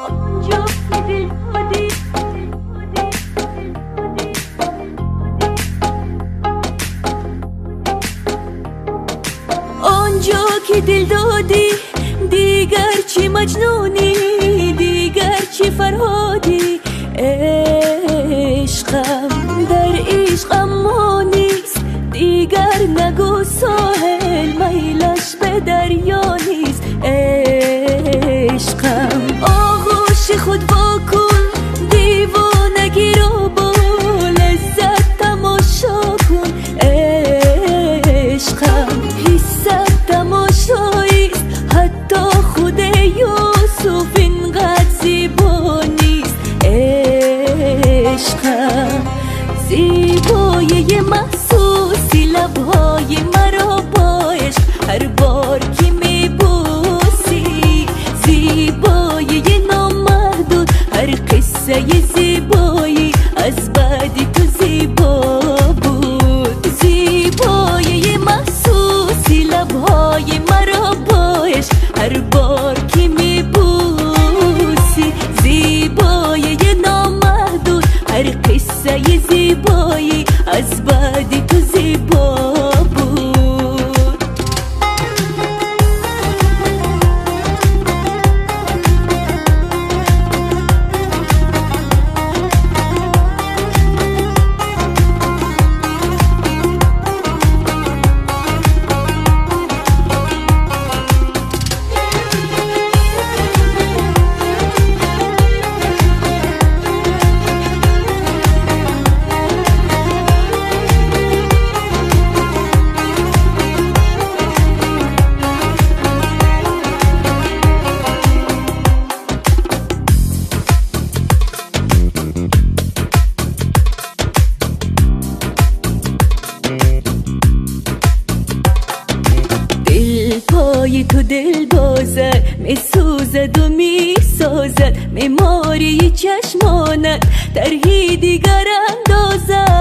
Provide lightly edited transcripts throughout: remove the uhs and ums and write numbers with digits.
آنجا که دل دادی، آنجا که دل دادی، دیگر چی مجنونی، دیگر چی فرهادی. عشقم در عشق اما نیست، دیگر نگو ساحل میلش به دریا نیست. عشقم آغوش خود واکن، دیوانگی رو با لذت تماشا کن. عشقم حست تماشاییست، حتی خود یوسف اینقدر زیبا نیست. عشقم زیبایی محسوسی، لبهای مرا با عشق هر بار که میبوسی. زیبایی نامحدود، هر قصه زیبایی از بعد تو زیبا بود. زیبایی محسوسی، لبهای مرا با عشق هر بار که میبوسی. زیبایی نامحدود، هر قصه زیبایی از بعد تو زیبا بود. پای تو دل بازد، می سوزد و می سازد، معماری چشمانت طرحی دیگر اندازد.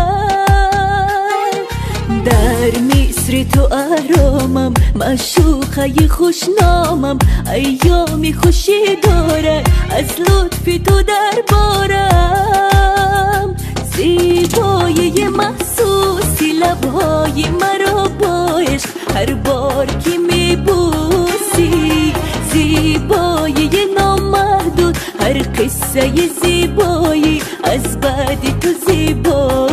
در مصر تو آرامم، معشوقه خوشنامم، ایام خوشی دارد از لطف تو دربارم. زیبایی محسوسی، لبهای مرا با عشق هر بار که میبوسی. زیبایی نامحدود، هر قصه زیبایی از بعد تو زیبا